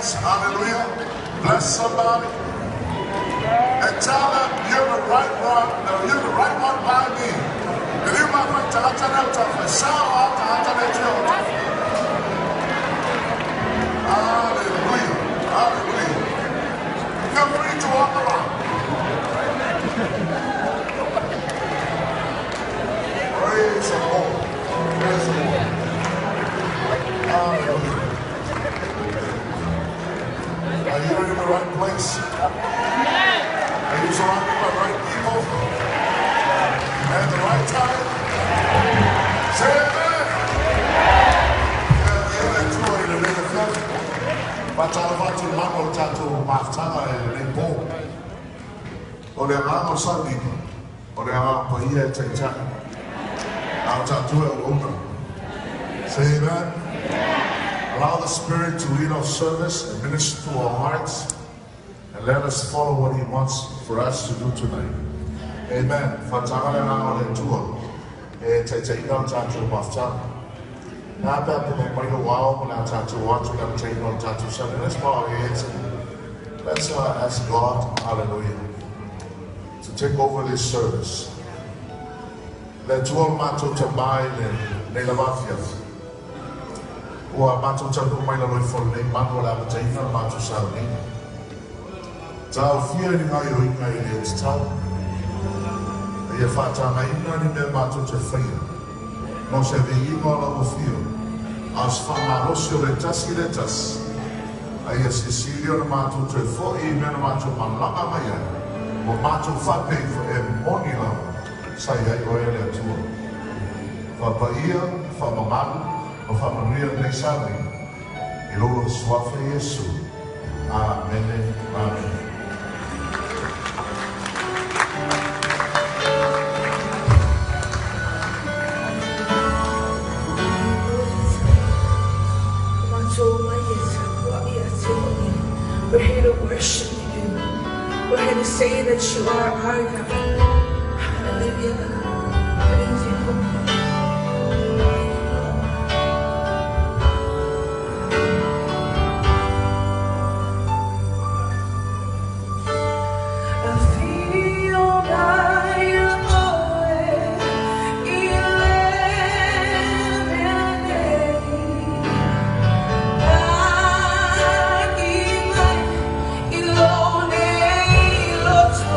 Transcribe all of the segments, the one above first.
hands. Hallelujah. Bless somebody. And tell them you're the right one. No, you're the right one by me. Hallelujah. Hallelujah. Feel free to walk around. Praise the Lord. Praise the Lord. Hallelujah. Are you in the right place? Are you surrounded by the right people? At the right time? Say amen. Ia le Atua i lenei afiafi. Faatalofa atu i le mana o le tatou mafutaga i lenei po. O le agaga o sani, o le agaga paia e taitai. A o tatou e auauna. Say amen. Allow the Spirit to lead our service and minister to our hearts, and let us follow what He wants for us to do tonight. Amen. Faataga le agaga o le Atua e taitaiina le tatou mafutaga. Na pe a mai lo wao mo le tatou atu le amataina o le tatou Sunday. Let's bow our heads and let's ask God, hallelujah, to take over this service. Le Atua o matou Tamā i lenei lava afiafi. Ua matou taunuu mai lalo ifo i lenei malu o le amataina le matou sauniga. Taofia ni gaoioiga e le tatau. Ia faatagaina ni mea matou te faia. Mo se viiga o lau afio. A o se faamalosi o le tasi le tasi. A ia silisili ona matou toe fo'i i mea na matou malaga mai ai. Ua matou faapea ifo e moni lava. Sa i ai oe le Atua. Faapaia, faamamalu, ma faamanuia lenei sauniga. I lou suafa Iesu. Amene, amene. We're here to worship you. We're here to say that you are our God. Hallelujah. Praise you, Lord. Afio mai oe i le mea nei. Lagi mai i lou nei loto.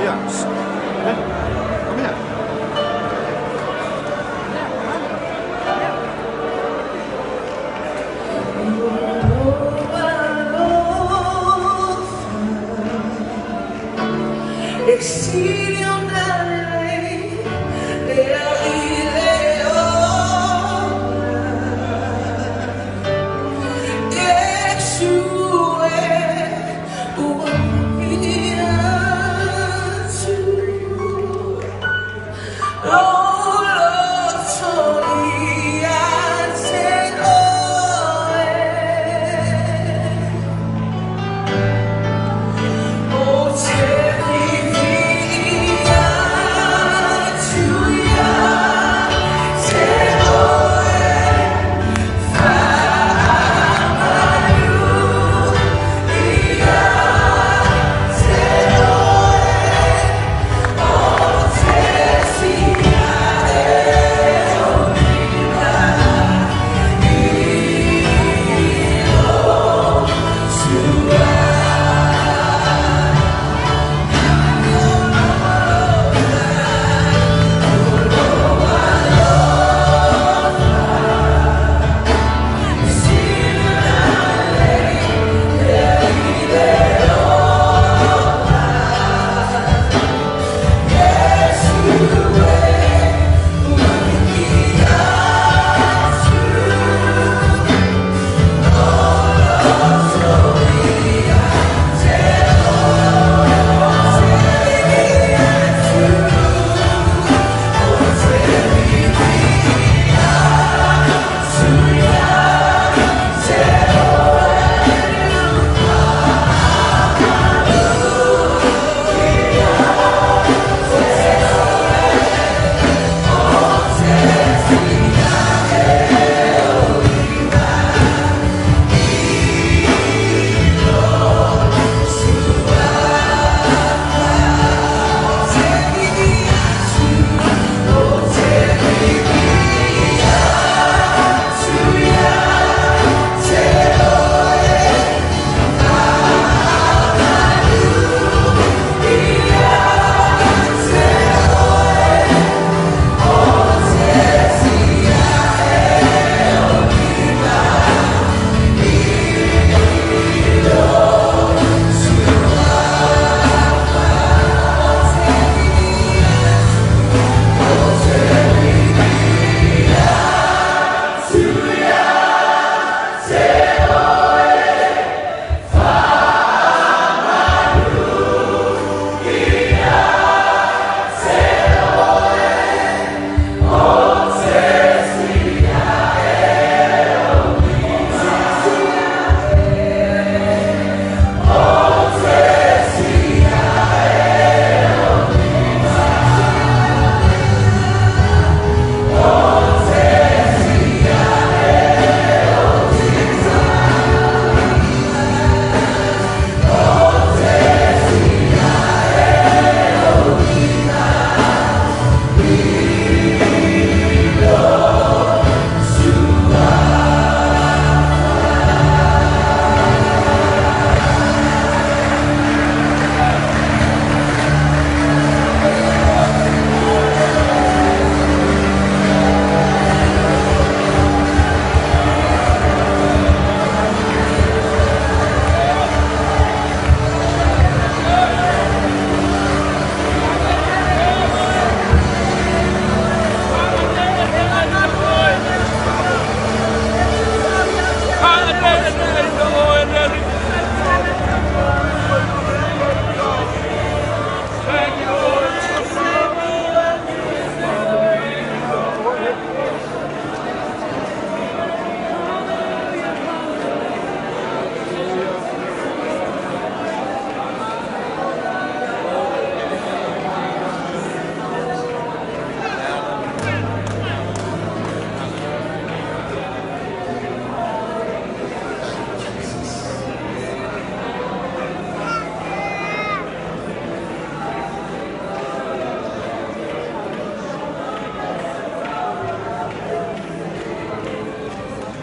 Her. Kom her.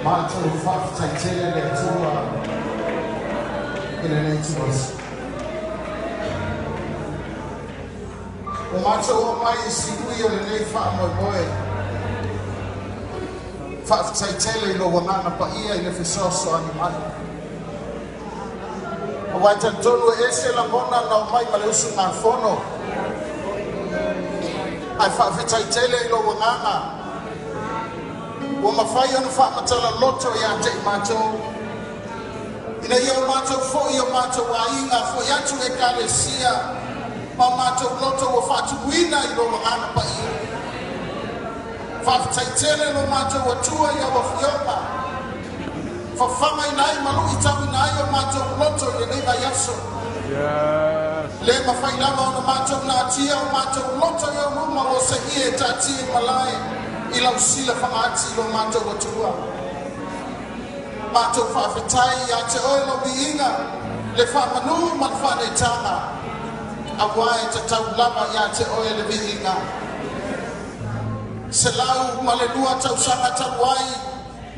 Matou faafetaitele le Atua i lenei ituaso. Ua matou oo mai i siui o lenei faamoemoe. Faafetai tele i lou Agaga Paia i le fesoasoani mai. Aua e talitonu e ese lagona na omai ma le usugafono. Ae faafetai tele i lou Agaga ua mafai ona faamatala loto ia te i matou, ina ia o matou foi i o matou aiga, foi atu i Ekalesia, ma o matou loto ua faatumuina i lou Agaga Paia. Faafetai tele lo matou Atua i lau Afioga, fafagaina ai ma luitauina ai o matou loto i lenei vaiaso. Le mafai lava ona matou natia o matou loto i ou luma ua osaia e taatia i malae i lau silafaga ati i lo matou Atua. Matou faafetai ia te oe lau viiga, le faamanu ma le faaneetaga, auā e tatau lava ia te oe le viiga. 102 tausaga talu ai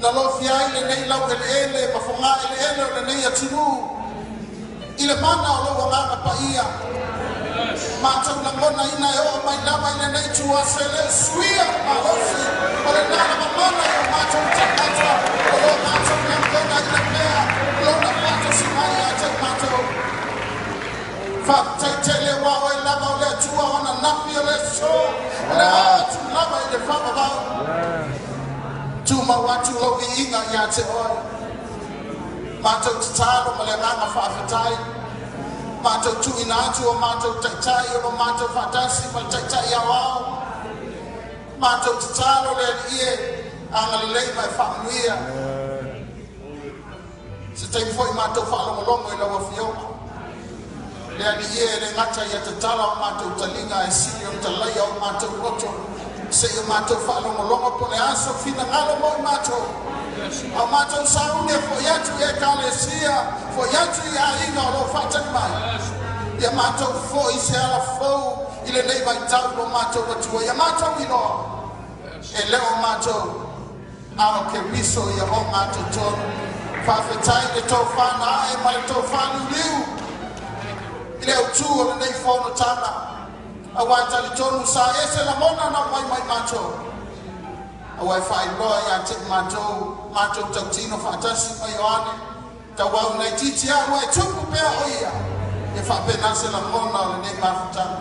na lofia ai lenei laueleele ma fogaeleele o lenei atunuu i le mana o lou Agaga Paia. Matou lagonaina e oo mai lava i lenei ituaso e le o suia le malosi o lena lava mana i o matou tagata, o lo matou lagonaina pea lona faatosi mai ia te i matou. Faafetai tele ua oe lava o le Atua o ananafi, o le aso, o le a oo atu lava i le faavavau. Tumau atu lou viiga ia te oe. Matou tatalo ma le agaga faafetai. Matou tuuina atu o matou taitai o lo matou faatasi ma le Taitai Aoao. Matou tatalo le Alii e agalelei ma e faamanuia. Se taimi foi matou faalogologo i lau Afioga. Le Alii e, e le gata ia tatala o matou taliga ae sili ona talaia o matou loto seia o matou faalogologo po o le a sou finagalo mo i matou. A o matou sauni e fo'i atu i Ekalesia, fo'i atu i aiga o lo o faatali mai. Ia matou fo'i se ala fou i lenei vaitau lo matou Atua. Ia matou iloa e le o matou a o Keriso ia ogatotonu. Faafetai i le tofa na ae ma le tofa liuliu i le autū o lenei fonotaga. Auā e talitonu sa ese lagona na omai mai matou. Aua e faailoa ia te i matou, matou tautino faatasi ma Ioane, tauau laitiiti au ae tupu pea o ia, e faapena se lagona o lenei mafutaga.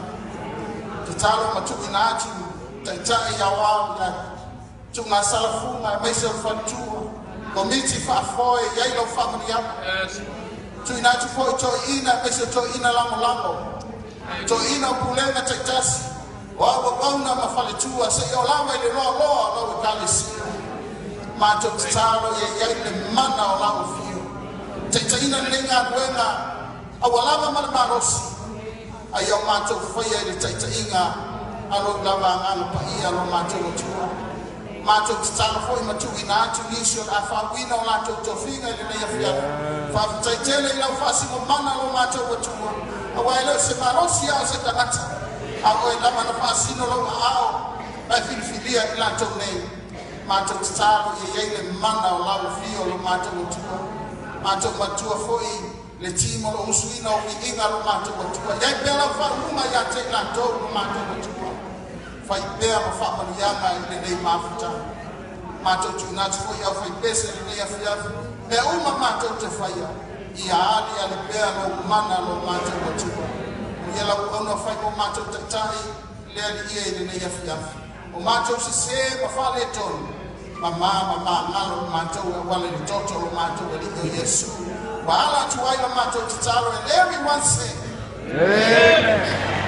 Tatalo ma tuuina atu Taitai Aoao ia tuugasalafuga aemaise o le faletua, komiti faafoe i ai lau faamanuiaga. Tuuina atu foi toeaiina aemaise o toeaiina lagolago, toeaiina o pulega taitasi, o auauauna ma faletua seia oo lava i le loaloa o lau Ekalesia. Matou tatalo ia i ai le mana o lau afio. Taitaiina lenei galuega aua lava ma le malosi, a ia o matou faia i le taitaiga a lou lava Agaga Paia lo matou Atua. Matou tatalo foi ma tuuina atu nisi o le a faauuina o latou tofiga i lenei afiafi. Faafetai tele i lau faasigomana lo matou Atua, auā e le o se malosi a o se tagata, a o oe lava na faasino lou aao ma e filifilia i latou nei. Matou tatalo ia i ai le mana o lau afio lo matou Atua. Matou manatua foi le team o lo o usuina o viiga lo matou Atua. I ai pea lau faauuga ia te i latou lo matou Atua. Fai pea ma faamanuiaga i lenei mafutaga. Matou tuuina atu foi aufaipese i lenei afiafi. Mea uma matou te faia, ia aliali pea lou mana lo matou Atua. O ia lau auauna fai mo matou taitai, le Alii e i lenei afiafi. O matou sesē ma faaletonu, mamā ma magalo i matou e auala i le toto o lo matou Alii o Iesu. Ua ala atu ai la matou tatalo, and everyone say, Amen.